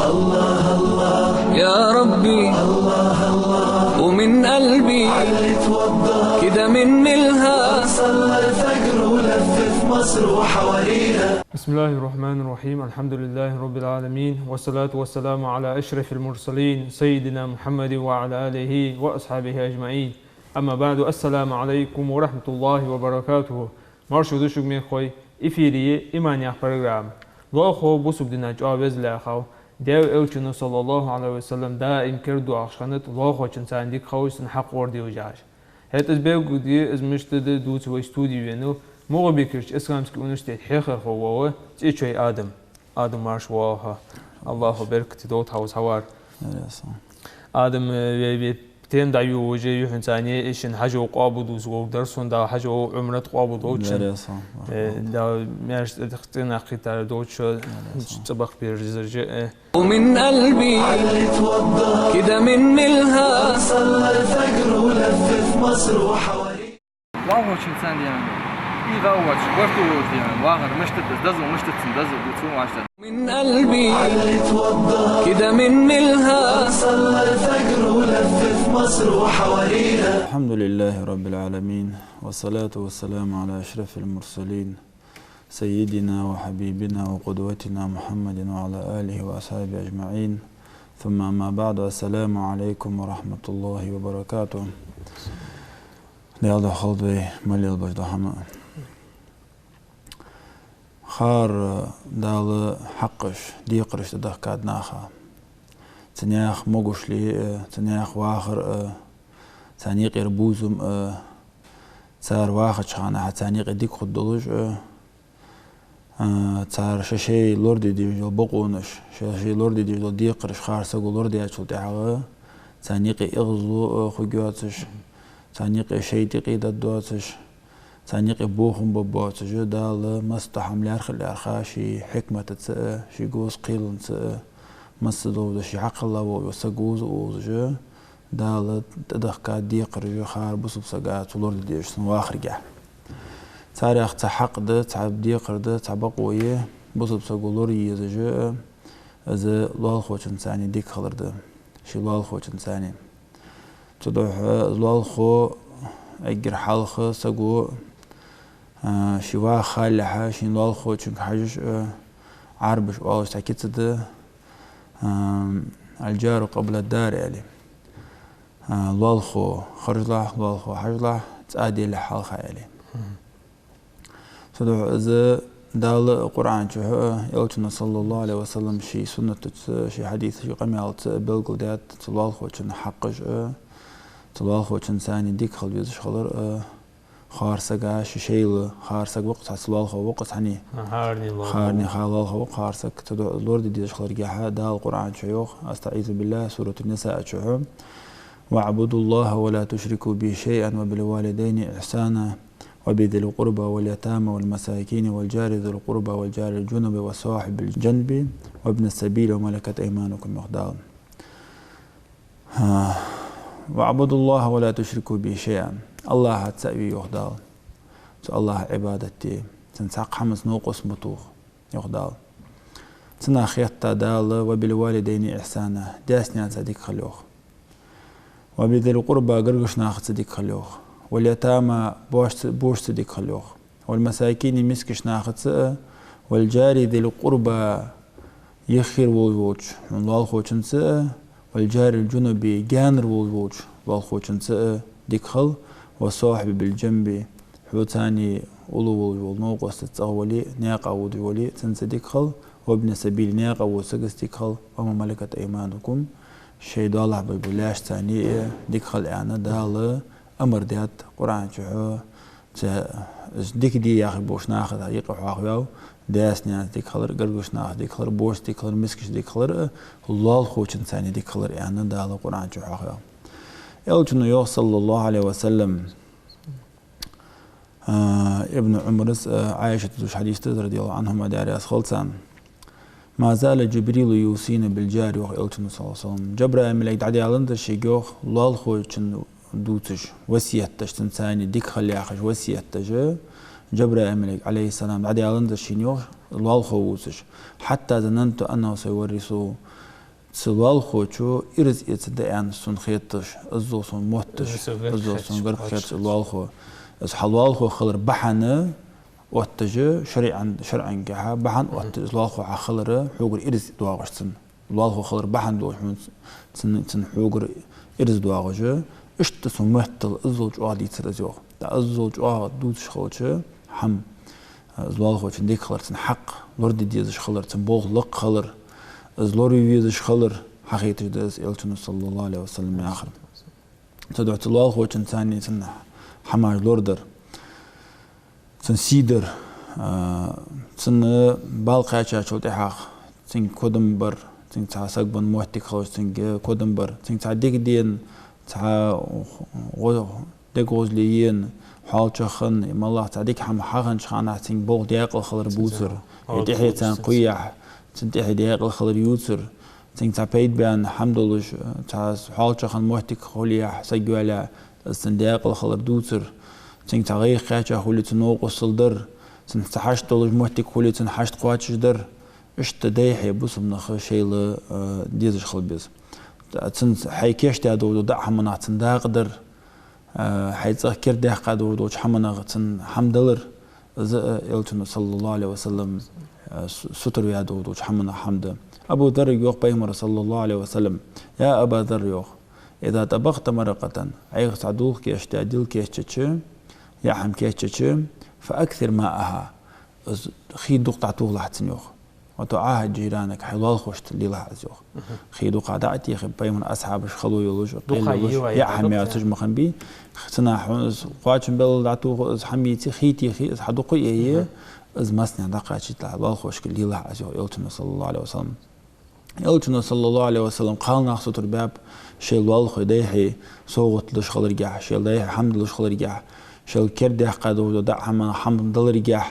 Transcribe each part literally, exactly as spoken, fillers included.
يا ربي، ومن قلبي، كده من ملها. صلى الفجر ولف في مصر وحواليها. بسم الله الرحمن الرحيم. الحمد لله رب العالمين. والصلاة والسلام على أشرف المرسلين سيدنا محمد وعلى آله وأصحابه أجمعين. أما بعد. السلام عليكم ورحمة الله وبركاته. Марша да шуга, мехкахой, эфире «Иман» яха программа. Лоалахо бусалба дина чӀоагӀа веза лаьрхӀа ва. Даьла Элчано, صلى الله عليه وسلم, даим кердадоахаш хиннад лоалахочунца дика хилар, цун хьакъ лораде везаш. ХӀаьта из бегуди, из мишта да дувца вай студе венав МугӀарбекерча исламски университета хьехархо вола ЦӀечой Адам. Адам, марша воагӀалва хьо. АллахӀа беркате долда хьа укхаза хьавар. Адам, э, ве, ве тема дӀайо уже юххьанца, э, шин хьажол къоабалдувца вола дарс, Дала хьажол, Ӏумрат къоабалдолда шун. Э, Дала маьрша цӀенах кхийтта долда шо, цӀабаккха берзаржа, э. ومن قلبي، كده من ملها. صلى الفجر ولف في مصر وحواليها. Лоалахочунца дена, и гӀа воацаш, барт волаш дена, вахар мишта да, дезал мишта да, цун дезал дувца вац. من قلبي، كده من ملها. صلى الفجر ولف في مصر وحواليها. الحمد لله رب العالمين، والصلاة والسلام على أشرف المرسلين سيدنا وحبيبنا وقدوتنا محمد وعلى آله وأصحابه أجمعين. ثم أما بعد، السلام عليكم ورحمة الله وبركاته. Даьла духьа хилда вай мел лелабеш дола хӀама. Хар Дала хьакъаш, декхараш тӀадехкад наха. Цу наьха могашал а, цу наьха вахар а, царна юкъера бувзам а, цар вахача хана царна юкъе дика хургдолаш а, а, цар шоай-шоай лораде дезаш дола бокъонаш, шоай-шоай лораде дезаш дола декхараш хар саго лорадаьчул тӀехьагӀа, царна юкъе эгӀазло, а, хургйоацаш, царна юкъе шайтӀа юкъе даргдоацаш, царна юкъе бохам баргбоацаш, Дала массадола хӀама лаьрхӀа а лаьрхӀа, ший хьикматаца а, ший гӀоз кхеланца а, массадолча ший хьакхелла вола саг вовза а вовзаш, Дала тӀадехкад декхараш хар бусалба сага, цо лораде дезаш, цун вахаргахьа. Царех цхьа хьакъ да, цхьа декхар да, цхьа бокъо я бусалба саго лорае езаш, из лоалахочунца дика хилар да, ший лоалахочунца. Цудухьа лоалахо, эггара хьалха саго, а, ше ваха хилалехьа, ший лоалахочунга хьежаш, а, Ӏарбаша оалаш цхьа кица да, а, الجار قبل الدار аьле. А, лоалахо харжалахь, лоалахо хьажалахь, цӀа делехь хьалха аьле. Цудухьа из Дала Къуръан чу а, Элчано, صلى الله عليه وسلم, ший суннатаца, ший хьадисаца, ший къамаьлаца белгалдаьд цу лоалахочун хьакъаш а, цу лоалахочунца дика хила везаш хилар а, хар сага ший-шийла, хар саг ва-кх, цхьа лоалахо ва-кх, цхьанне. А, харне лоалахо. Харне, хар лоалахо ва-кх хар саг. Цудухьа лораде дезаш хиларгахьа Дала Къуръан чу йоах, أستعيذ بالله, سورة النساء чу: واعبدوا الله ولا تشركوا به شيئا وبالوالدين إحسانا وبذي القربى واليتامى والمساكين والجار ذي القربى والجار الجنب وصاحب الجنب وابن السبيل وملكت أيمانكم, йоах Дала. А, واعبدوا الله ولا تشركوا به شيئا. АллахӀаца цаӀ ве, йоах Дала. Цу АллахӀа Ӏибадат де, цунна цхьаккха хӀамаца новкъост ма тоха, йоах Дала. Цунах хетта Дала: وبالوالدين إحسانا, даьца-наьнаца дика хила, йоах. وبذي القربى, гаргарча нахаца дика хила, йоах. واليتامى, бошца, бошца дика хила, йоах. والمساكين, мискача нахаца а, والجار ذي القربى, юххера волаш волча хьона лоалахочунца а, والجار الجنب, гаьнара волаш волча лоалахочунца а дика хила, وصاحب الجنب, хьоца уллув волаш вола, новкъостаца цӀагӀа вале а, наькъа водаш вале а, цунца дика хила, وابن السبيل, наькъа вола сагаца дика хила, وما ملكت أيمانكم, шоай доалахьа болаш бола лаьшца а дика хила, аьнна, Дала амар даьд Къуръан чу. Цу, из дика де яхаш болча наха юкъе хьоахаваьв даьца-наьнаца дика хилар, гаргарча нахаца дика хилар, бошца дика хилар, мискача дика хилар а, лоалахочунца дика хилар, аьнна, Дала Къуръан чу хьоахаваьв. Элчано йоах, صلى الله عليه وسلم, а, Ибн Ӏумара, а, Ӏайшата дувцача хьадиса тӀа, رضي الله عنهما, Даьла раьза хилва царна: ما زال جبريل يوصيني بالجار, йоах Элчано, صلى الله عليه وسلم. Жабраил малейк дӀадаьланзар шийга, йоах, лоалахочун дувцаш, васкет деш, цунца дика хила яхаш васкет деш, Жабраил малейк, عليه السلام, дӀадаьланзар шийна, йоах, лоалахо вувцаш. حتى ظننت أنه سيورثه. Цу лоалахочо ираз эца да аьнна сона хеташ, иззал сона мотташ, иззал сона гарга хеташ лоалахо. Из хьа лоалахо хилар бахьан отташ, шарӀан, шарӀангахьа бахьан отташ из лоалахо хьа хилар, хьогара ираз доагӀаш цунна. Лоалахо хилар бахьан долаш хьона цун, цун хьогара ираз доагӀаш. Иштта цу меттала иззал чӀоагӀа дийцар из, йоах. ТӀаккха иззал чӀоагӀа дувцаш хилча хӀама, из лоалахочун дика хилар, цун хьакъ лораде дезаш хилар, цун болх лакха хилар, из лораве везаш хилар хьахайташ да из Элчано, саллаллахӀу Ӏалайхи ва саллам, яхар. Цудухьа цу лоалахочунца цхьана цун хӀамаш лорадар, цун сий дар, а, цун бала кхаьчачул тӀехьагӀа цунга кодам бар, цунга цхьа саг бенна моттиг хилча цунга кодам бар, цунга цхьа дика дена, цхьа гӀо-, дега гӀозле ена, хьоалчагӀа хинна, е моллагӀа цхьа дика хӀама хьахиннача хана цунга болх даькъала хилар бувцар, е тӀехье царна кхуйяхь, цунна тӀехье даькъала хилар ювцар, цунга цхьа пайда баьнна хӀама долаш, цхьа хьоалчагӀа хинна моттиг хуле, саг йоалаяь, из цунна даькъала хилар дувцар, цунга цхьа гӀайгӀа кхаьча хуле, цунна новкъостал дар, цунна цхьа хьашт долаш моттиг хуле, цунна хьашт кхоачашдар. Иштта дайхье бусалба наха шоайла, а, дезаш хила беза. Цунца хьай кийчдаь долаш дола даа хӀаманах цунна дакъа дар, а, хьай цӀагӀа кердадаьккха долаш долча хӀаманах цунна хӀама далар, из а Элчано, саллаллахӀу Ӏалайхи ва саллам, а, су-, сутара ваь долаш долча хӀаманах хӀама да. Абу Заррага йоах Пайхамара, саллаллахӀу Ӏалайхи ва саллам: «يا أبا ذر», йоах, «إذا طبخت مرقة», Ӏайха цхьа дулх кийчдаь, дил кийчъяьча, яа хӀама кийчъяьча, «فأكثر ماءها», из хий дукха дӀатохалахь цунна, йоах. «وتعاهد جيرانك», хьай лоалахошта лелахь из, йоах. Хий дукха дӀа а техе, Пайхамара асхьабаш хало йолаш, кхел йолаш, яа хӀама яцаш ма хиннабий, цунах хьона из кхоачам беллал дӀатоха, из хӀама йийце, хий техе, из хьадукха а яье, из массанена дӀакхачийталахь, лоалахошка лелахь из, йоах Элчано, саллаллахӀу Ӏалайхи ва саллам. Элчано, саллаллахӀу Ӏалайхи ва саллам, кхалнах сутара баьб шоай лоалахой дайхье совгӀат луш хиларгахьа, шоайла дайхье хӀама луш хиларгахьа, шоайла кердадаьккха долаш дола даа хӀама, хӀама даларгахьа,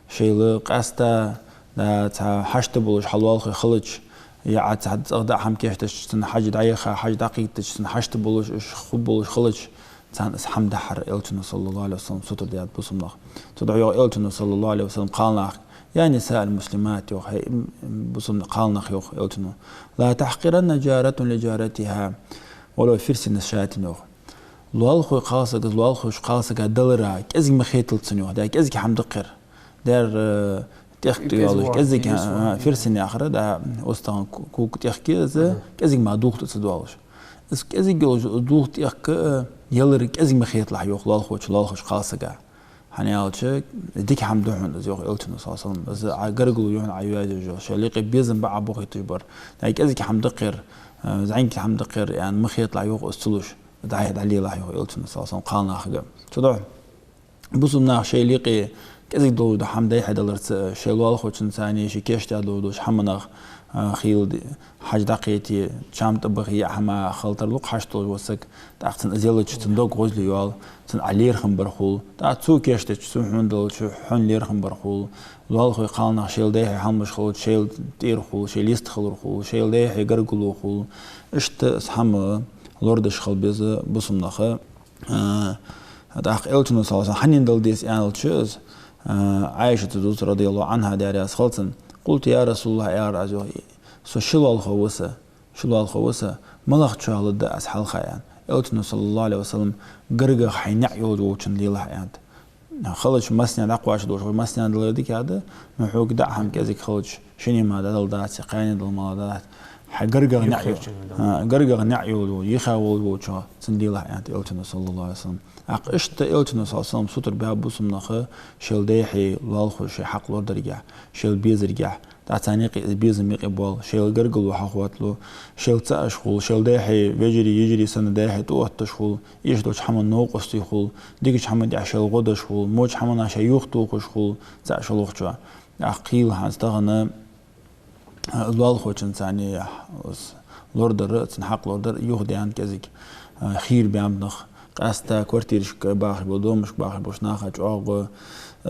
шоайла къаьстта, да, цхьа хьашт болаш хьа лоалахой хилча, е Ӏа цхьа цӀагӀа даа хӀама кийчдеш, цунна хьажа дӀаяха, хьажа дӀакхийттача, цунна хьашт болаш, уж хургболаш хилча, царна из хӀама дахьар Элчано, саллаллахӀу Ӏалайхи ва саллам, сутара даьд бусалба наха. Цудухьа йоах Элчано, саллаллахӀу Ӏалайхи ва саллам, кхалнахага: «يا نساء المسلمات», йоах, хӀай, м, м, бусалба кхалнах, йоах Элчано, «لا تحقرن جارة لجارتها ولو فرس شاة», йоах. Лоалахой кхалсага, лоалахочо кхалсага далар кӀезига ма хеталда цунна, йоах, да, кӀезига хӀама да-кх ер. Дера, э, тӀехк йоалаш, кӀезига, а, фирсин яхар, да, устагӀан ку-, кога тӀехк я из, кӀезига мара дулх тӀа ца доалаш. Из кӀезига йолаш дулх тӀехк, э, ялар кӀезига ма хеталахь, йоах, лоалахочо лоалахоча кхалсага. ХӀана аьлча, дика хӀама да хьона из, йоах Элчано, саллаллахӀу Ӏалайхи ва саллам, из Ӏа гаргало я хьона, Ӏа йоазув я, шоай юкъе безам ба Ӏа бохийташ бар. Да, кӀезига хӀама да-кх ер, э, зӀамига хӀама да-кх ер, аьнна, ма хеталахь, йоах, из ца луш. ДӀа-, дӀалелахь, йоах Элчано, саллаллахӀу Ӏалайхи ва саллам, кхалнахага. Цудухьа бусалба наха шоайла юкъе кӀезига долаш дола хӀама дайхьа даларца, шоай лоалахочунца цхьана шоай кийчдаь долаш долча хӀаманах, а, хийла ди-, хьажа дӀакхете, чам тӀабахе, яа хӀама хила тарлу-кх хьашт долаш вола саг, тӀаккха цунна из елча, цун дог гӀозле йоал, цунна Ӏа лерхӀам бар хул, тӀаккха цо кийчдича, цо хьона делча, хьона лерхӀам бар хул, лоалахой кхалнах шоайла дайхье хӀама луш хилча, шоайла тӀера хул, шоайла йист хилар хул, шоайла дайхье гаргало хул, иштта из хӀама лорадеш хила беза бусалба наха. А, тӀаккха Элчано, саллаллахӀу Ӏалайхи ва саллам, хьанна дала деза аьлча из, а, Ӏайшата дувц, радияллахӀу Ӏанха, Даьла раьза хилва цунна: «قلت: يا رسول الله», аьлар аз, йоах, со ши лоалахо ва са, ши лоалахо ва са, малагӀчоа лургда аз хьалха, аьнна. Элчано, саллаллахӀу Ӏалайхи ва саллам, гаргагӀа хьай наӀ йолаш волчунна лелахь, аьннад. Халача массанена дӀакхоачаш долаш, массанена далар дика да, но хьога даа хӀама кӀезига хилча, шинне мара дӀадала дац, кхаьнне дала мара дац. Хьай гаргагӀа наӀ йо-, а, гаргагӀа наӀ йолаш вола, йиха волаш волчоа цунна лелахь, аьннад Элчано, саллаллахӀу Ӏалайхи ва саллам. ТӀаккха иштта Элчано, саллаллахӀу Ӏалайхи ва саллам, сутара баьб бусалба наха шоайла дайхье лоалахой шоай хьакъ лорадаргахьа, шоайла безаргахьа. ТӀаккха царна юкъе из безам юкъе боал, шоайла гаргало хьахоаталу, шоайла цаӀаш хул, шоайла дайхье вежарий, йижарий санна дайхье тӀаотташ хул, эшаш долча хӀаман новкъостий хул, дикача хӀаман тӀа шоайла гӀо деш хул, воча хӀаманах шоай юхатохаш хул, цаӀ шоллагӀчоа. ТӀаккха хийла хӀанз тахан, а, лоалахочунца цхьана, а, лорадар, цун хьакъ лорадар юхадаьннад кӀезига, а, хийра баьннаб нах. Къаьстта квартирашка бахаш бола, домашка бахаш болча наха чӀоагӀа,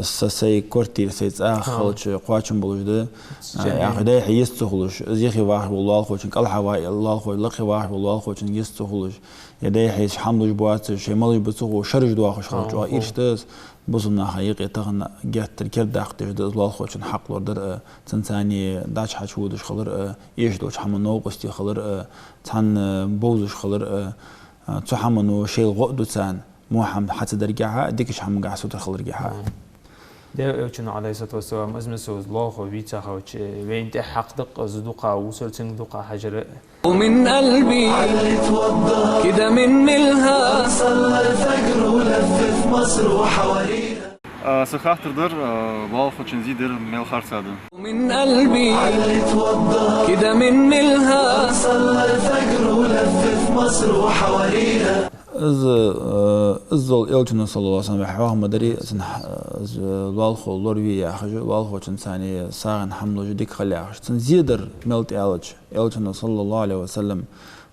са сай квартира, сай цӀа хилча кхоачам болаш да. А, яхаш, дайхье йист ца хулаш, из юхе вахаш вола лоалахочун, кӀалха ва-, лоалахо-, лакхе вахаш вола лоалахочун йист ца хулаш, е дайхье хӀама луш боацаш, шоай ма луш ба ца ховш, шераш доахаш хилча, чӀоагӀа ирча да из. Бусалба наха юкъе тахан геттара кердадаккха дезаш да из лоалахочун хьакъ лорадар а, цунца цхьана дӀачу-хьачу водаш хилар а, эшаш долча хӀаман новкъостий хилар а, цхьана бовзаш хилар а, цу хӀамано шоайла гӀо а ду царна, во хӀама хьа ца даргахьа а, дикача хӀамангахьа сутара хиларгахьа а. Даьла Элчано, Ӏалайхи ссалату вассалам, из мисал из лоалахо вийца хилча, вайна тӀехьа хьакъ да-кх из дукха вусар, цунга дукха хьажар а. ومن قلبي كده من ملها صلى الفجر ولف في مصر وحواليها. А, са хаттар дар, а, лоалахочун зе дар мел харцахьа да. ومن قلبي كده من ملها صلى الفجر ولف في مصر وحواليها. Из, э, иззал Элчано, саллаллахӀу Ӏалайхи ва саллам, хьоахадаьдар, цун, э, из, э, лоалахо лораве яхаш, лоалахочун цхьана сагӀийна хӀама луш, дика хила яхаш. Цун зе дар мел тӀа аьлча, Элчано, саллаллахӀу Ӏалайхи ва саллам,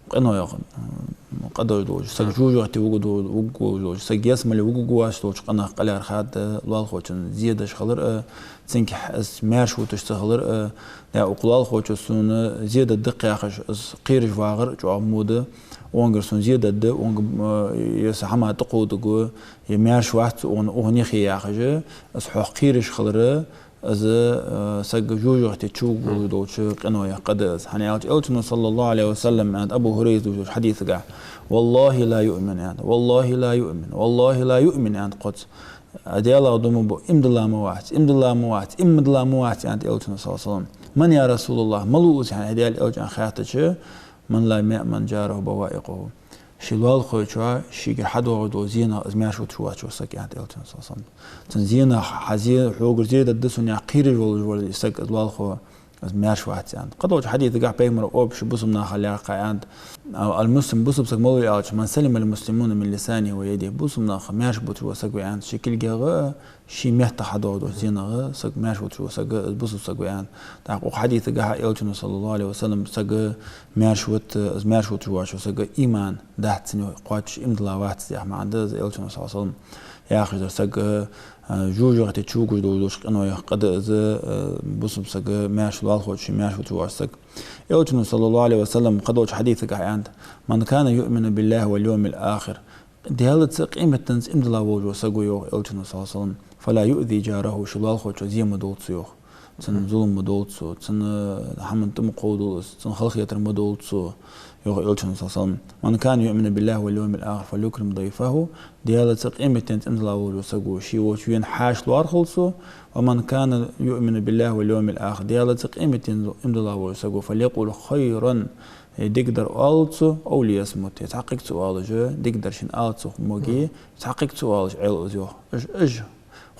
къиноех, м, къа деш долча, саг жожагӀате вугаргволаш долча, саг ялсмале вугаргвоацаш долча къинах къайлаьха хиннад лоалахочун зе деш хилар а, цунга хьа-, из маьрша вуташ ца хилар а, да, укх лоалахочо сона зе дергда-кх яхаш, из кхераш вагӀар чӀоагӀа во да, укхангара сона зе дергда, укханга, м, е са хӀама тӀакховдаргва, е маьрша вац сона укханна, укханна юхе яхаш, из хьох кхераш хилар а, из, э, саг жожагӀате чувугаргволаш долча къиноех къа да из. ХӀана аьлча Элчано, саллаллахӀу Ӏалайхи ва саллам, аьннад Абу ХӀурайрас дувцача хьадисагахь: والله لا يؤمن, аьннад, والله لا يؤمن, والله لا يؤمن, аьннад кхозза. Даьлах дув ма буъ, иман дилла ма вац, иман дилла ма вац, иман дилла ма вац, аьннад Элчано, саллаллахӀу Ӏалайхи ва саллам. من يا رسول الله, малув из, аьнна, хьа Даьла Элча, аьнна хаьттача, من لم يأمن جاره بوائقه. Ший лоалахочоа шийгара хьадоагӀаш дола зенах из маьрша вуташ воацаш вола саг, аьннад Элчано, саллаллахӀу Ӏалайхи ва саллам. Цун зенах, хьа зе, хьогара зе дергда сона яхаш кхераш волаш вола из саг, из лоалахо, из маьрша вац, аьннад. Кхыдолча хьадисагахь пайхамара общий бусалба наха лаьрхӀа аьннад: المسلم, бусалба саг малув аьлча, من سلم المسلمون من لسانه ويده, бусалба нах маьрша буташ вола саг ва, аьннад, ший кулгах а, ший меттах хьадоагӀаш долча зенах а саг маьрша вуташ вола саг, из бусалба саг ва, аьннад. ТӀаккха укх хьадисагахь Элчано, саллаллахӀу Ӏалайхи ва саллам, саг маьрша вут-, из маьрша вуташ воацаш вола саг иман дац цун юхе кхоачаш, иман дилла вац яха маӀан да из. Элчано, саллаллахӀу Ӏалайхи ва саллам, яхаш дар саг, а, жожагӀате чувугаргволаш долча къиноех къа да из, а, бусалба саг маьрша, лоалахочоа ший маьрша вуташ вола саг. Элчано, саллаллахӀу Ӏалайхи ва саллам, кхыдолча хьадисагахь аьннад: من كان يؤمن بالله واليوم الآخر. Даьлаца, къематденца иман дилла волаш вола саг ва, йоах Элчано, саллаллахӀу Ӏалайхи ва саллам, فلا يؤذ جاره, ший лоалахочоа зе ма довла цо, йоах. Цунна зулам ма довла цо, цунна хӀаман тӀа ма кховдолда из, цунна халахетар ма довла цо, йоах Элчано, саллаллахӀу Ӏалайхи ва саллам. من كان يؤمن بالله واليوم الآخر فليكرم ضيفه. Даьлаца, къематденца иман дилла волаш вола саг ва, ший волча вена хьаьша лоархӀалва цо. ومن كان يؤمن بالله واليوم الآخر. Даьлаца, къематденца иман дилла волаш вола саг ва, فليقل خيرا. Е дикадар оалалва цо, أو ليصمت, е цхьаккха ца оалаш, дикадар шийна ала ца ховш моге, цхьаккха ца оалаш Ӏелва из, йоах. Уж, уж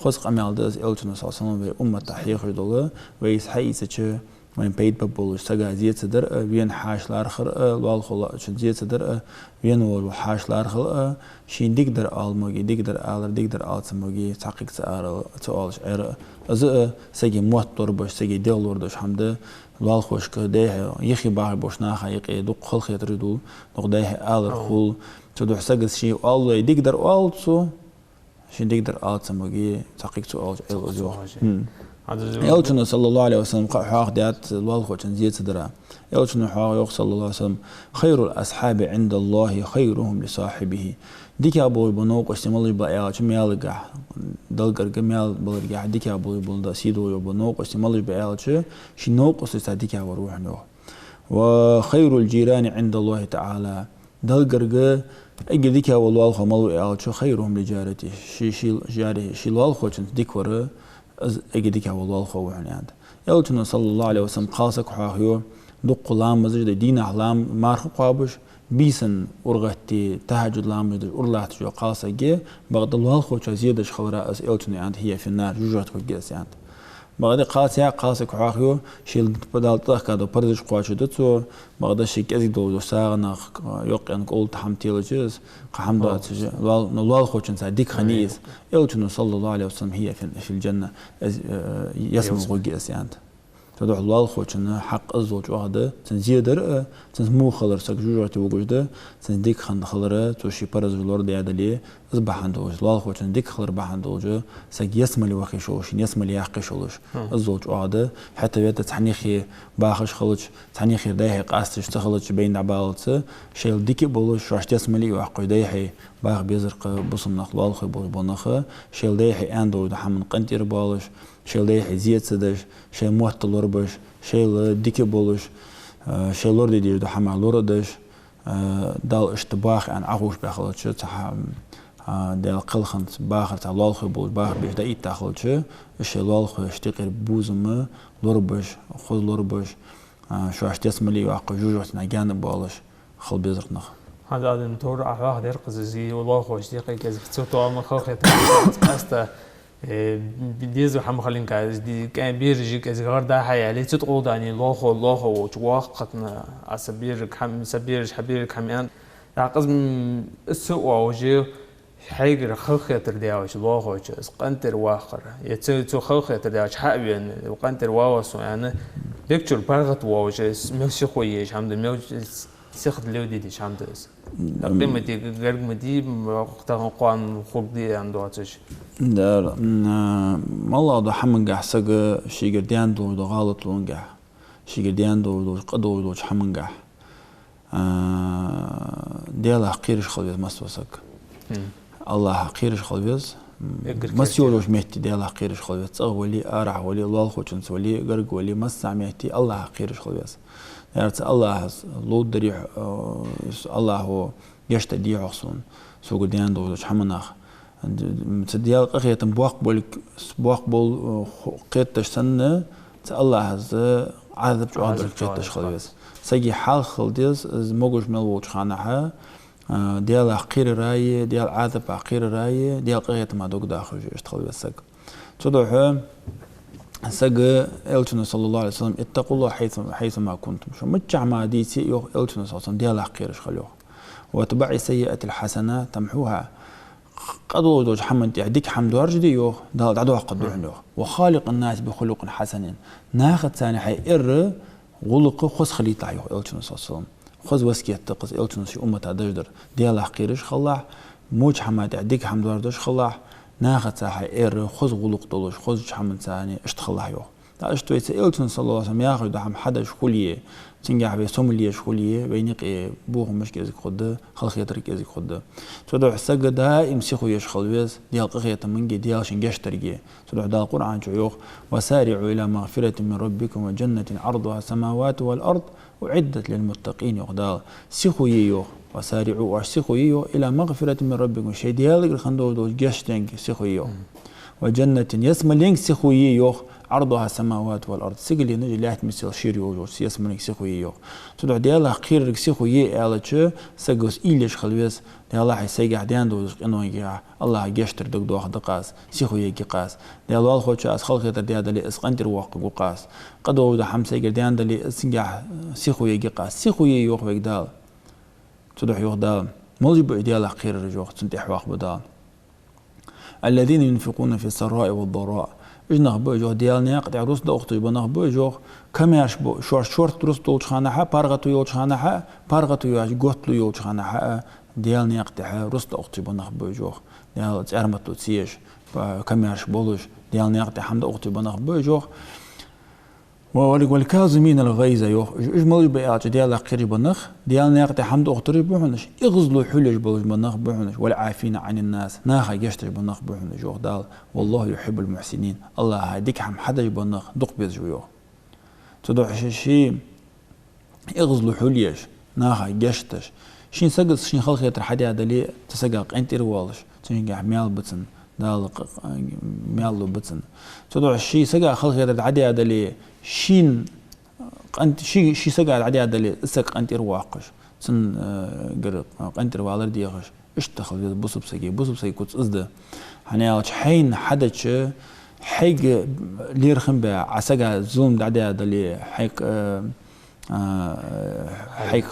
хоза къамаьл да из Элчано, саллаллахӀу Ӏалайхи ва саллам, вай уммата хьехаш дола, вай из хьаийцача, вайна пайда ба болаш, сага зе ца дар а, вена хьаьша лоархӀар а, лоалахочун зе ца дар а, вена волча хьаьша лоархӀар а, шийна дикадар ала моге, дикадар алар, дикадар ала ца моге, цхьаккха ца ара-, ца оалаш Ӏер а. Из а сага мотт лорабеш, сага дегӀ лорадеш хӀама да, лоалахошка дехьа, юхе бахаш болча наха юкъе дукха халахетараш дул, дукха дехьа алар хул. Цудухьа сага ший оалалой дикадар оалалва цо, шийна дикадар ала ца моге, цхьаккха ца оалаш Ӏелва из, йоах. Элчано, саллаллахӀу Ӏалайхи ва саллам, кхы хьоахадаьд лоалахочун зе ца дара. Элчано хьоахаю, йоах, саллаллахӀу Ӏалайхи ва саллам: خير الأصحاب عند الله خيرهم لصاحبه. ДикагӀа болаш бола новкъостий малаш ба аьлча, маьлагахь, Далла гарга, маьл баларгахь дикагӀа болаш бола, да, сий долаш бола новкъостий малаш ба аьлча, ший новкъосташца дикагӀвар ва хьона, йоах. وخير الجيران عند الله تعالى. Далла гарга эггара дикагӀа вола лоалахо малув аьлча, خيرهم لجاره, ший, ший жари, ший лоалахочунца дика вар, из эггара дикагӀа вола лоалахо ва хьона, аьннад. Элчано, саллаллахӀу Ӏалайхи ва саллам, кхалсаг хьоахаю, дукха ламазаш де, дийнахьа лам-, марха кхоабаш, бийсан урагӀатта, тахӀажжуд ламазаш деш уралатташ йола кхалсаг, бакъда лоалахочоа зе деш хилара из, Элчано аьннад, هي في النار, жожагӀате хургья из, аьннад. Бакъда кхалсаг, кхалсаг хьоахаю, шийла Дала тӀадехка дола парзаш кхоачашду цо, бакъда ший кӀезига долаш дола сагӀанах, йокъаенна кӀолла хӀама телаш из, кхы хӀама доацаш, лоал-, ну, лоалахочунца дика хиннай из. Элчано, саллаллахӀу Ӏалайхи ва саллам, هي في، في الجنة, из, э, ялсмале гӀоргья из, аьннад. Цудухьа лоалахочун хьакъ иззал чӀоагӀа да, цун зе дар а, цун муха хилар саг жожагӀате вугаш да, цун дика хинна хилар, цо ший парзаш лорадаь дале, из бахьан долаш, лоалахочун дика хилар бахьан долаш, саг ялсмале вахе йиш йолаш, ялсмале яккхе йиш йолаш, иззал чӀоагӀа да, хӀаьта вета цхьаннахьа бахаш хилча, цхьаннахьара дӀай-хьай къасташ ца хилча, байна дӀабаллалца, шоайла дика а болаш, шоашта ялсмале а йоаккхаш, дӀай-хьай баха безар-кх бусалба нах, лоалахой болаш бола нах, шоайла дӀай-хьай аьнна долаш дола хӀаман къинтӀера боалаш, шоайла дӀай-хьай зе ца деш, шоай мотт лорабеш, шоайла дика болаш, а, шоай лораде дезаш дола хӀама лорадеш, а, Дала иштта баха аьнна Ӏохувшабаь хилча, цхьа хӀа-, а, Даьла кхелханца бахар, цхьа лоалахой болаш баха безаш дӀаэтта хилча, шоай лоалахошта юкъера безам лорабеш, хоза лорабеш, а, шоашта ялсмале а йоаккхаш, жожагӀатенах гаьна а боалаш хила безар-кх нах. ХӀанз Ӏадам тора а хьоахадаьр-кх из, из лоалахошта юкъе кӀезига цу тоама халахетар. Къаьстта, э, деза хӀама хилинга, из ди-, кӀа-, бераш кӀезига гӀар-да хьаяьле, цу тӀа гӀолла дани лоалахо, лоалахо волча вахкхатна, а са берага хӀама, са бераш, хьа берага хӀама аьнна. ТӀаккха из, м, из ца оалаш, хьайгара халахетар даьлча лоалахочо, из къинтӀера ваккхар. Е цу, цу халахетар даьлча хьа а вена, къинтӀера вале со аьнна, дегчура паргӀата воалаш, из мел сихо еш хӀама да, мел сихо леладе дезаш хӀама да из. М. Къематдийнахьа гарга ма дий, м, тахан кхоана хургда аьнна доацаш. Да, м, а, моллагӀа дола хӀамангахьа саг шийгара даьнна долаш дола гӀалатагахьа, шийгара даьнна долаш дола, къа долаш долча хӀамангахьа, а, Даьлах кхераш хила веза массавола саг. Мгм. АллахӀах кхераш хила веза. Эггара кхераш. Масса йолча метте Даьлах кхераш хила веза. ЦӀагӀа вале, арахьа вале, лоалахочунца вале, гарга вале, массавола метте АллахӀах кхераш хила веза. Яр цу АллахӀас ловргдарий, а, АллахӀо гешт дергдий-хьогӀ сона, согара даьнна долаш долча хӀаманах. Цу Даьла къахетам боккха болга, боккха бола, э, ху-, кхеташ санна, цу АллахӀас Ӏазап чӀоагӀа долга кхеташ хила веза. Сага хьалха хила деза, из могаш мел волча ханахьа, э, Даьлах кхерарах, Даьла Ӏазапах кхерарах, Даьла къахетамах дог дахаш, иштта хила веза саг. Цудухьа сага Элчано, صلى الله عليه وسلم: «اتقوا الله حيث، حيثما كنتم». Шо миччахьа ма дий, йоах Элчано, صلى الله عليه وسلم, Даьлах кхераш хила, йоах. «وأتبع السيئة الحسنة تمحها». Къа долаш долча хӀаман тӀехьа дика хӀама доаржаде, йоах, Дала дӀадоаккхаргда хьона, йоах. «وخالق الناس بخلق حسن». Нахаца цхьана хьай эрра гӀулакх хоза хилийталахь, йоах Элчано, صلى الله عليه وسلم. Хоза васкет да-кх из Элчано ший уммата деш дар. Даьлах кхераш хилалахь, воча хӀаман тӀехьа дика хӀама доаржадеш хилалахь, нахаца хьай эрра хоза гӀулакх долаш, хозача хӀаманца цхьана иштта хилалахь, йоах. ТӀаккха иштта вай цу Элчано, صلى الله عليه وسلم, яхаш дола хӀама хьадеш хуле, цунгахьа вай сомал еш хуле, вайна юкъе бохамаш кӀезига хургда, халахетар кӀезига хургда. Цудухьа саг даим сихо еш хила веза Даьла къахетамага, Даьла шийна гешт дарга. Цудухьа Дала Къуръан чу йоах: «وسارعوا إلى مغفرة من ربكم وجنة عرضها السماوات والأرض أعدت للمتقين», йоах Дала. Сихо е, йоах, «وسارعوا», оаш сихо е, йоах, «إلى مغفرة من ربكم», шоай Даьлагара хинна долаш долча гешт денга сихо е, йоах. «وجنة», ялсмаленга сихо е, йоах, «عرضها السماوات والأرض», сигаленаш а лаьтта мисел шера йолаш йолча ялсмаленга сихо е, йоах. Цудухьа Даьлах кхерарга сихо е аьлча, саг из уйла еш хила веза, Даьлахьа, сайгахьа даьнна долаш долча къиношкахьа АллахӀа гешт дарга дог доахаргда-кх аз, сихо ергья-кх аз. Даьла лоалахочо аз халахетар даь дале, из къинтӀера воаккхаргва-кх аз. Къа долаш дола хӀама сайгара даьнна дале, из цунгахьа сихо ергья-кх аз. Сихо е, йоах вайга Дала. Цудухьа йоах Дала: малаш ба уж Даьлах кхерараш, йоах, цунна тӀехьа воккха ба Дала. «الذين ينفقون في السراء والضراء». Уж нах ба уж, йоах, Даьла наькъа тӀа рузкъа доаккхаш бола нах ба уж, йоах, камаьрша ба, шоаш шортта рузкъа долча ханахьа, паргӀато йолча ханахьа, паргӀато йоацаш, готта йолча ханахьа а Даьла наькъа тӀа рузкъа доаккхаш бола нах ба уж, йоах. Даьла цӀармато ца еш, па-, камаьрша болаш, Даьла наькъа тӀа хӀама доаккхаш бола нах ба уж, йоах. «Ва-, вал-, والكاظمين الغيظ», йоах. Уж, уж малаш ба аьлча, Даьлах кхераш бола нах, Даьла наькъа тӀа хӀама доаккхараш ба хьона уж, эгӀазло хьулъеш болаш бола нах ба хьона уж, «والعافين عن الناس», наха гешт деш бола нах ба хьона уж, йоах Дала. «والله يحب المحسنين». АллахӀа дика хӀама хьадеш бола нах дукха безаш ва, йоах. Цудухьа ший, ший эгӀазло хьулъеш, наха гешт деш. Шийна саго шийна халахетар хьадаь дале, цу сага къинтӀера воалаш, цунгахьа маьл ба цун, Дала къ-, къ-, маьл лургба цунна. Цудухьа ший сага халахетар дӀадаь дале, шийна къинт-, ший, ший сага дӀадаь дале, из саг къинтӀера воаккхаш, цун, э, гара къинтӀера валар дехаш, иштта хила веза бусалба сага. Бусалба сага куц из да. ХӀана аьлча, хьайна хьадича, хьайга лерхӀам баь, Ӏа сага зулам дӀадаь дале, хьайга, э, а, хьай Хьайга,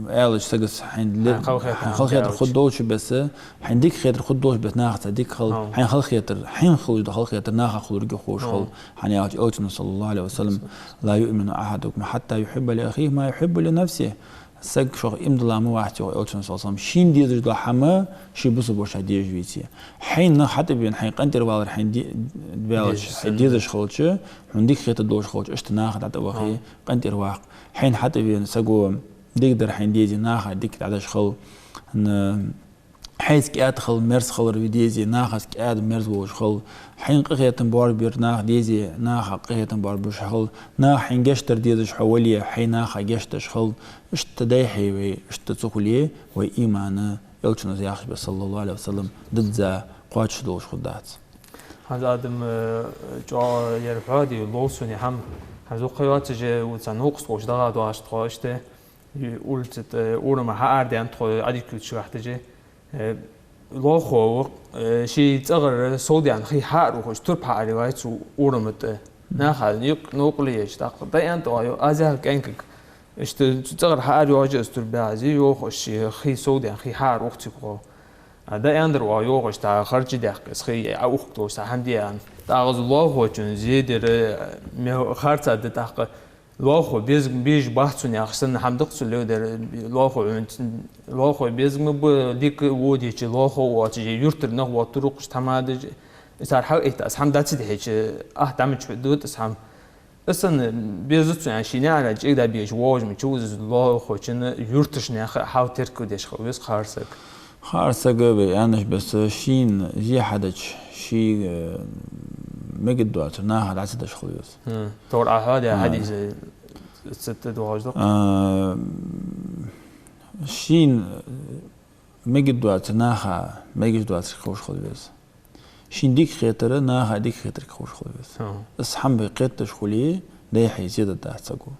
э, аьлча сагас хьайна ле-, хьайна халахетар хьайна халахетар хургдолча беса, хьайна дика хетар хургдолча беса нахаца дика хила, хьайна халахетар, хьайна хулаш дола халахетар наха хуларга ховш хила. ХӀана аьлча Элчано, صلى الله عليه وسلم: «لا يؤمن أحدكم حتى يحب لأخيه ما يحب لنفسه». Саг шух иман дилла ма вац, йоах Элчано, صلى الله عليه وسلم, шийна дезаш дола хӀама ший бусалба вошийна дезаш веце. Хьайна нах хьатӀавена, хьайна къинтӀера валар хьайна де-, ваьлча, хьайна дезаш хилча, хьона дика хетаргдолаш хилча, иштта наха дӀатӀавахе, къинтӀера ваккха. Хьайна хьатӀавена саго дикадар хьайна дезе, наха дика дӀадеш хила. Н-, хьайца кӀаьда хила, мерза хилар ве дезе, нахаца кӀаьда, мерза волаш хила. Хьайна къахетам боаржабер наха дезе, наха къахетам боаржабеш хила. Наха хьайна гешт дар дезаш хьо вале, хьай наха гешт деш хила. Иштта дайхье вай, иштта ца хуле, вай иман, Элчано яхача беса, صلى الله عليه وسلم, дизза кхоачаш долаш хургдац. ХӀанз, Адам, э, чӀоагӀа ер хьоаде лов сона хӀама. ХӀанз укх йоацаш, э, цхьа новкъост волаш дагадоагӀаш тхо, иштта, улица тӀа, урама хьаарадаьнна тхо Ӏадика ювцаш вахийтача, э, лоалахо ва, э, ший цӀагӀара совдаьнна хий хьаарухаш, турпа хьаараваьв цу урама тӀа. Наха юкъе новкъарло еча, тӀаккха дӀааьннад оаха, йоах, аз яхар кӀаьнкага. Иштта цу цӀагӀара хьааравоагӀаш из турпа баьгӀа, йоах, ший хий совдаьнна хий хьаарухаш цига гӀо. А дӀааьннадар оаха, йоах, иштта харжа даьккха из хий, Ӏоухаргдолаш цхьа хӀама де аьнна. ТӀаккха из лоалахочун зе дар, э, мел харцахьа да тӀаккха. Лоалахо беза, безаш бац сона яхаш санна хӀама да-кх цу левдара, лоалахо Ӏуйнц-, лоалахо беза ма ба, дика водача лоалахо воацаш, юртара нах воттаргва-кх уж тхьамадаш. Цар хьалъэтта, аз хӀама дац дехьача, ахь дӀамачу дут аз хӀама. Из санна беза цу ян ший наӀара чӀегда беш воагӀаш ма чу вуза лоалахочун юрташ наха хьал теркалдеш хила веза харцаг. Харцаг вай аьннача беса шийна зе хьадича, ший, э, мегаргдоацар наха дӀа ца деш хила веза. Хм. Тора Ӏа хьоадаь хьадис ца тӀадоагӀаш да-кх. А, шийна мегаргдоацар наха мегаш доацарга ховш хила веза. Шийна дика хетар наха дика хетарга ховш хила веза. Из хӀама вай кхетадеш хуле, дайхье зе дергдац саго.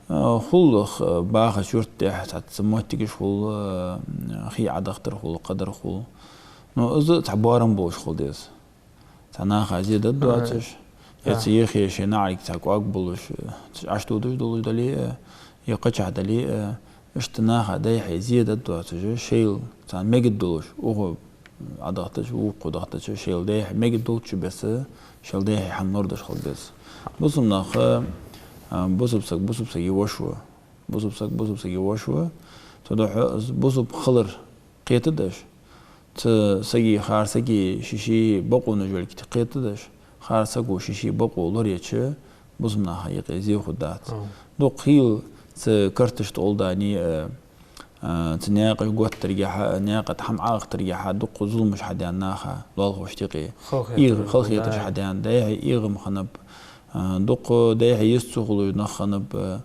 Э, хул, э, бахача юрта тӀа цхьацца моттигаш хул, э, хий Ӏодахийтар хул, кхыдар хул. Но из цхьа боарам болаш хила деза. Цхьа наха зе дергдоацаш, е цу ехе ший наӀарга цхьа кӀоаг болаш, э, цу Ӏаш додаш долаш дале а, е кхычахьа дале а, иштта наха дайхье зе дергдоацаш, шоайла царна мегаргдолаш, укхо Ӏодахийтача, вокхо дахийтача, шоайла дайхье мегаргдолча беса, шоайла дайхье хӀама лорадеш хила деза. Бусалба нах, а, бусалба саг бусалба сага воша ва. Бусалба саг бусалба сага воша ва. Цудухьа из бусалба хилар кхетадеш, цу сага, харцага ший-ший бокъонаш йолга кхетадеш, харцаго ший-ший бокъо лорайича, бусалба наха юкъе зе хургдац. Дукха хийла цу карташта гӀолла дани, э, а, цу наькъаш готтаргахьа, наькъа тӀа хӀама Ӏоахийтаргахьа дукха зуламаш хьадаьннад наха лоалахошта юкъе. Халахетар, эгӀ-, халахетараш хьадаьннад, дайхье эгӀам хиннаб, а, дукха дайхье йист ца хулаш нах хиннаб, а,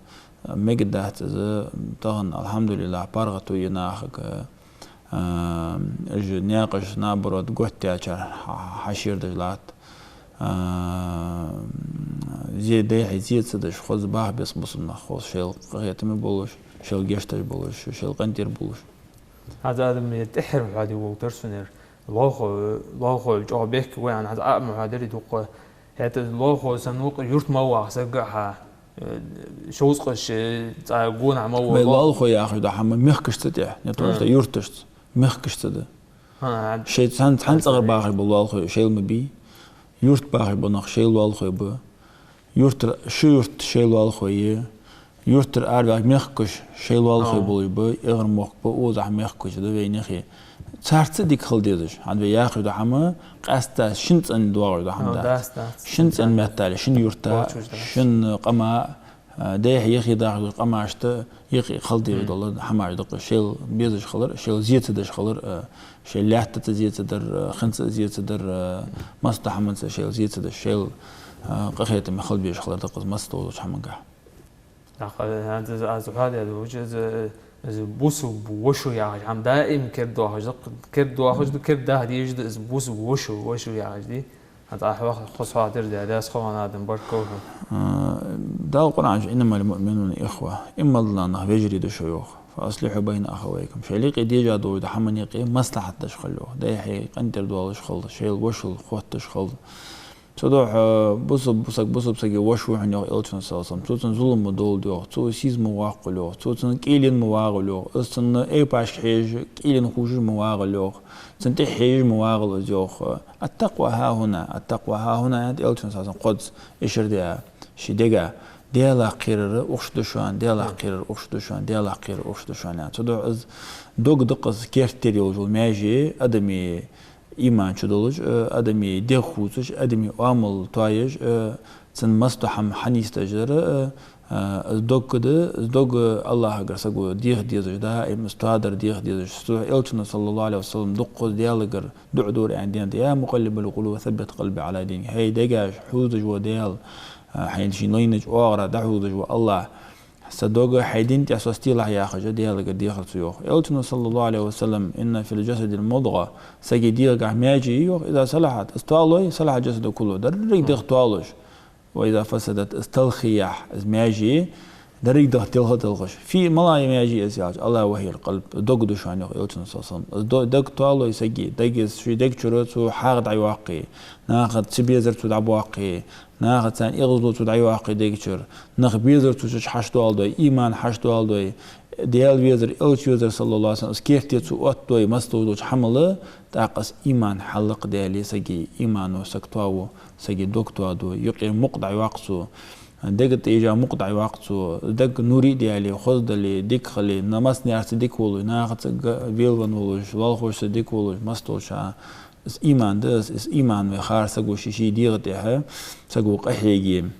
мегаргдац из, тахан, алхьамдулиллахӀ, паргӀато я нахага, а, уж наькъаш, наоборот, готтаяьчар хьа-, хьашераш латт. А, зе дайхье зе ца деш, хоза баха беза бусалба нах, хоза шоайла къахетаме болаш, шоайла гешт деш болаш, шоайла къинтӀера болаш. ХӀанз, Адам, ер тӀеххьара хьоаде ловш дар сона ер. Лоалахо, лоалахо чӀоагӀа бехке ва аьнна, хӀанз Ӏа ма хьоадирий дукха. ХӀаьта лоалахо санна укх юрта мел ваха саг хьа, э, шовзткъа шу, э, цхьа гонахьа мел вола. Вай лоалахо яхаш дола хӀама мехкашца тӀа, не то что юрташца, мехкашца да. Шоай цхьан, цхьан цӀагӀара бахаш бола лоалахой шоайла ма бий. Юрта бахаш бола нах шоайла лоалахой ба. Юртара, ши юрт шоайла лоалахой я. Юртара араваьгӀа мехкаш шоайла лоалахой болаш ба, эгӀара мохк ба, укхазахьа мехкаш да вайнаьха. Царца дика хила дезаш. ХӀанз вай яхаш дола хӀама къаьстта шин цӀен доагӀаш дола хӀама дац. Шин цӀен меттала, шин юрта, шин къама, а, дайхье юхе дахаш дола къамашта юкъе хила дезаш дола хӀамаш да-кх, шоайла безаш хилар, шоайла зе ца деш хилар, а, шоайла лаьттаца зе ца дар, а, хинца зе ца дар, а, масса дола хӀаманца шоайла зе ца деш, шоайла, а, къахетаме хила безаш хилар да-кх из масса долча хӀамангахьа. ТӀаккха хӀанз аз, аз хьоадергда, вуч из, из бусалба воша яхаш хӀама даим кердадоахаш да, кердадоахаш да, кердадаха дезаш да из бусалба воша, воша яхаш, дий. ХӀанз Ӏа хьох-, хоза хьоадир да, Даьла раьза хилва, Адам, баркал хьона. А, Дала Къуръан чу: «إنما المؤمنون إخوة». Иман дилла нах вежарий да шо, йоах. «فأصلحوا بين أخويكم». Шоайла юкъе дежа долаш дола хӀаман юкъе маслахьат деш хила, йоах. Дайхье къинтӀера долаш хила, шоайла вошал хотташ хила. Цудухьа бусалба саг бусалба сага воша ва хьона, йоах Элчано, саллаллахӀу ӀалайхӀи ва саллам, цо цунна зулам ма довлда, йоах, цо сийсаз ма воаккхалва, йоах, цо цунна кӀийлен ма вагӀалва, йоах, из цунна айпашка хьежаш, кӀийлен ховш ма вагӀалва, йоах, цунна тӀехьа хьежаш ма вагӀалва из, йоах. «التقوى هاهنا، التقوى هاهنا», аьннад Элчано, саллаллахӀу ӀалайхӀи ва саллам, кхозза ишар даь ший дега. Даьлах кхерар укх шу да шоана, Даьлах кхерар укх шу да шоана, Даьлах кхерар укх шу да шоана, аьнна. Цудухьа из дог да-кх из керттера йолаш йола маьже, адама иман чу долаш, э, адама дегӀ хувцаш, адама оамал тоаеш, э, цун массадола хӀама хьанийсдеш дар, э, э, из дог да, из дог АллахӀагара саго деха дезаш, даим из тоадар деха дезаш. Цудухьа Элчано, саллаллахӀу ӀалайхӀи ва саллам, дуккхаза Даьлагара дуӀа дора аьнна денад: «يا مقلب القلوب ثبت قلبي على دينك». ХӀай дегаш хьувзаш вола Даьла, а, хьайна шийна лайнача оагӀорахьа дӀахьувзаш вола АллахӀ, са дог хьай дина тӀа со стийлахь яхаш, Даьлагара дехар цо, йоах. Элчано, саллаллахӀу ӀалайхӀи ва саллам: «إن في الجسد مضغة», сага дегӀагахь маьже я, йоах, «إذا صلحت», из тоалой, «صلح الجسد كله», деррига дегӀ тоалуш. «وإذا فسدت», из талхаяхь, из маьже, деррига дегӀ телха а телхаш. Фу, малагӀа маьже я из аьлча, «ألا وهي القلب», дог да шоана, йоах Элчано, саллаллахӀу ӀалайхӀи ва саллам. Из до-, дог тоалой сага, дог, из ший дег чура цо хьагӀ дӀайоаккхе, наха цу безар цо дӀабоаккхе, наха царна эгӀазло цо дӀайоаккхе дег чура, нах безар цо чу хьачудоаладой, иман хьачудоаладой, Даьла везар, Элча везар, саллаллахӀу ӀалайхӀи ва саллам, из керте цо оттадой, массадолча хӀамал, тӀаккха из иман хьалакхдаьле сага, имано саг тоаву, сага дог тоаду, юкъера мукъ дӀайоаккх цо, дега тӀа ежа мукъ дӀайоаккх цо, дег нури а даьле, хоза дале, дика хиле, на-, массанеца дика волаш, нахаца га-, велавенна волаш, лоалахошца дика волаш, массадолча. Из иман да из, из иман вай хар саго ший, ший дегӀа тӀехьа, саго къахьеге.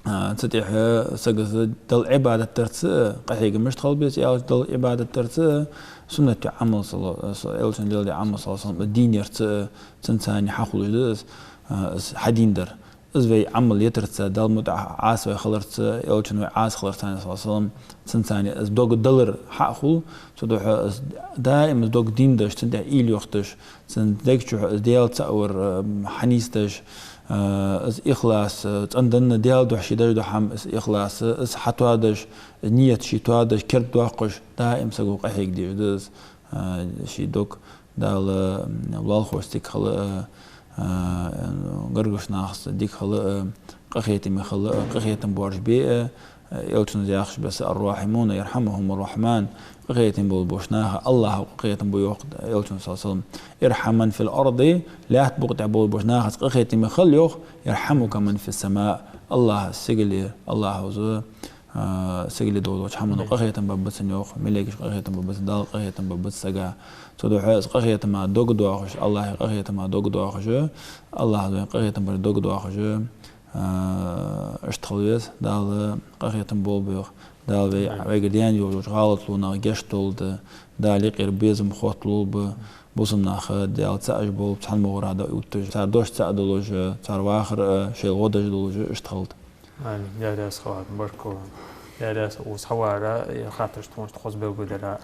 А, цу тӀехьа сага Далла Ӏибадат дарца, къахьега мишта хила беза аьлча, Далла Ӏибадат дарца, суннат ди Ӏамал, сала-, са-, Элчано леладаь Ӏамал, саллаллахӀу ӀалайхӀи ва саллам, дин ярца, цун цани хьахулаш да из, а, из хьадийндар. Из вай Ӏамал етарца, Далла мутӀахьа Ӏаса вай хиларца, Элчанна вай Ӏаса хиларца, саллаллахӀу ӀалайхӀи ва саллам, цун цани из дог далар хьа а хул, цудухьа из даим из дог дийндеш, цун тӀа уйла йохийташ, цун дег чу из Даьла цаӀ вар, а, хьанийсдеш, а, из ихлас, а, цӀенданна Даьла духьа ший деш дола хӀама, из ихлас, из хьатоадеш, из нийят ший тоадеш, кердадоаккхаш, даим саго къахьега дезаш да из, а, ший дог. Дала, м, лоалахошца дика хила а, а, гаргарча нахаца дика хила а, къахетаме хила а, къахетам боаржабе а, Элчано яхача беса: «الراحمون يرحمهم الرحمن». Къахетам болча наха АллахӀа къахетам бу, йоах Элчано, саллаллахӀу ӀалайхӀи ва саллам. «ارحم من في الأرض», лаьтта букъа тӀа болча нахаца къахетаме хила, йоах, «يرحمك من في السماء». АллахӀа сигале, АллахӀа из, а, сигале долча хӀамано къахетам баргба цунна, йоах, малейкаша къахетам баргба цунна, Дала къахетам баргба цунна сага. Цудухьа из къахетама дог доахаш, АллахӀа къахетама дог доахаш, АллахӀа из вайна къахетам барга дог доахаш, а, иштта хила веза, Дала къахетам болба, йоах. Дала вай, вайгара даьнна йолча гӀалатонах гешт долда, Дала юкъера безам хотталулба, бусалба нах Даьла цаӀ болба, цхьан могӀара дӀаотташ, цар дош цаӀ долаш, цар вахар а шоайла гӀо деш долаш иштта хилда. Амин. Даьла раьза хилва, баркал. Даьла раьза хилва укхаза хьавара, е хаттараш тхона тӀа хоза белгалдара.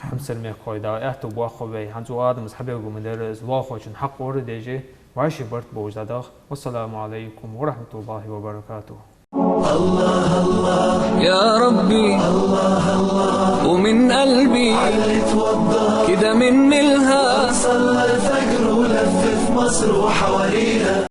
Хьамсара мехкахой, Дала аьттув боаккхалба вай, хӀанз укх Адама хьабелгалдаьр, из лоалахочун хьакъ вар дежи, вӀаший барт болаш дӀадаха. والسلام عليكم ورحمة الله وبركاته. يا ربي، ومن قلبي، كده من ملها. صلى الفجر ولف في مصر وحوالينا.